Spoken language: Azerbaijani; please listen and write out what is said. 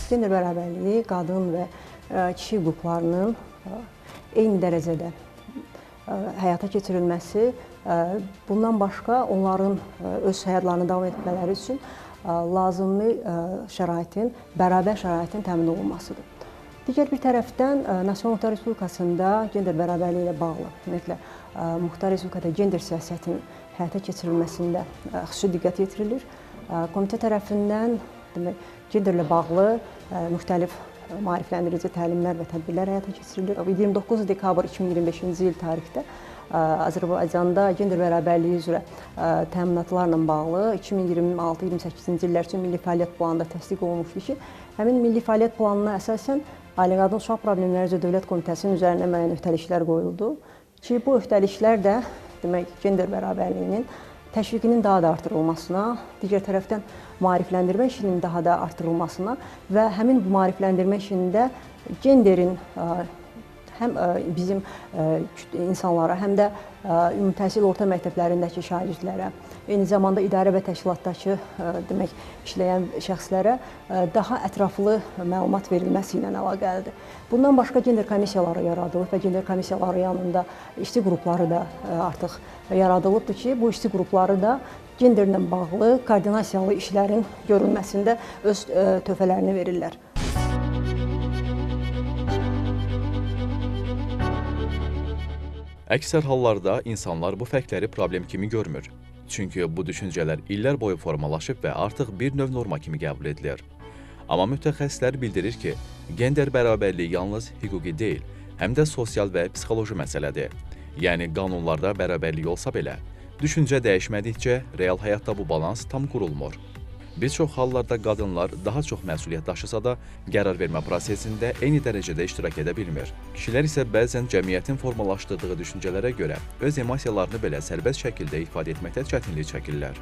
Gender bərabərliyi qadın və kişi hüquqlarının eyni dərəcədə həyata keçirilməsi, bundan başqa onların öz həyatlarını davam etmələri üçün lazımlı şəraitin, bərabər şəraitin təmin olunmasıdır. Digər bir tərəfdən Naxçıvan Muxtar Respublikasında gender bərabərliyi ilə bağlı, ümumiyyətlə Muxtar Respublikada gender siyasətinin həyata keçirilməsində xüsusi diqqət yetirilir. Komitə tərəfindən demək, genderlə bağlı müxtəlif maarifləndirici təlimlər və tədbirlər həyata keçirilir. 29 dekabr 2025-ci il tarixdə Azərbaycanda gender bərabərliyi üzrə təminatlarla bağlı 2026-28-ci illər üçün milli fəaliyyət planında təsdiq olunmuşdu ki, həmin milli fəaliyyət planına əsasən Ailə Qadın Uşaq Problemləri üzrə Dövlət Komitəsinin üzərinə müəyyən öhdəliklər qoyuldu ki, bu öhdəliklər də demək, gender bərabərliyinin təşviqinin daha da artırılmasına, digər tərəfdən maarifləndirmə işinin daha da artırılmasına və həmin bu maarifləndirmə işində genderin həm bizim insanlara, həm də ümumi təhsil orta məktəblərindəki şagirdlərə, eyni zamanda idarə və təşkilatdakı demək, işləyən şəxslərə daha ətraflı məlumat verilməsi ilə əlaqəlidir. Bundan başqa gender komissiyaları yaradılıb və gender komissiyaları yanında işçi qrupları da artıq yaradılıbdır ki, bu işçi qrupları da genderlə bağlı koordinasiyalı işlərin görülməsində öz töhfələrini verirlər. Əksər hallarda insanlar bu fərqləri problem kimi görmür. Çünki bu düşüncələr illər boyu formalaşıb və artıq bir növ norma kimi qəbul edilir. Amma mütəxəssislər bildirir ki, gender bərabərliyi yalnız hüquqi deyil, həm də sosial və psixoloji məsələdir. Yəni qanunlarda bərabərlik olsa belə, düşüncə dəyişmədikcə real həyatda bu balans tam qurulmur. Bir çox hallarda qadınlar daha çox məsuliyyət daşısa da, qərar vermə prosesində eyni dərəcədə iştirak edə bilmir. Kişilər isə bəzən cəmiyyətin formalaşdırdığı düşüncələrə görə öz emosiyalarını belə sərbəst şəkildə ifadə etməkdə çətinlik çəkirlər.